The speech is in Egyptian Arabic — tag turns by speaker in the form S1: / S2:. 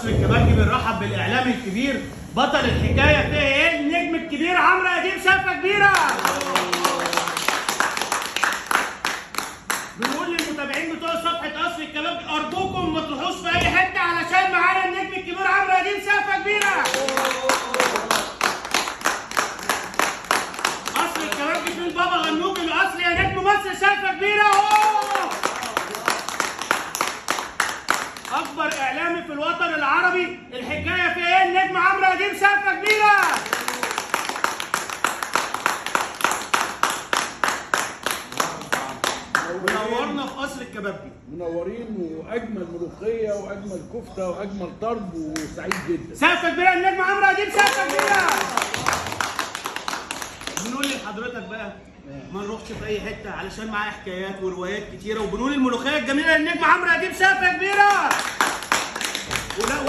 S1: قصر الكبابجي بنرحب بالاعلام الكبير بطل الحكاية فيها ايه، النجم الكبير عمرو اديب. سقفه كبيرة. بنقول للمتابعين بتوع صفحة قصر الكبابجي ارجوكم ما تروحوش في اي حتة علشان معانا النجم الكبير عمرو اديب. سقفه كبيرة. قصر الكبابجي فيه البابا غنوج الاصلي يا نجم مصر. سقفه كبيرة. أوه! اكبر اعلامي في الوطن العربي، الحكاية في ايه، النجم عمرو اديب. سقفه كبيرة. منورنا في قصر الكبابجي.
S2: منورين، واجمل ملوخية واجمل كفته واجمل طرب، وسعيد جدا.
S1: سقفه كبيرة النجم عمرو اديب. سقفه كبيرة. بنقول لحضرتك بقى ما نروحش في اي حتة علشان معايا حكايات وروايات كتيرة، وبنقول الملوخية الجميلة للنجم عمرو اديب. سقفه كبيرة. ولا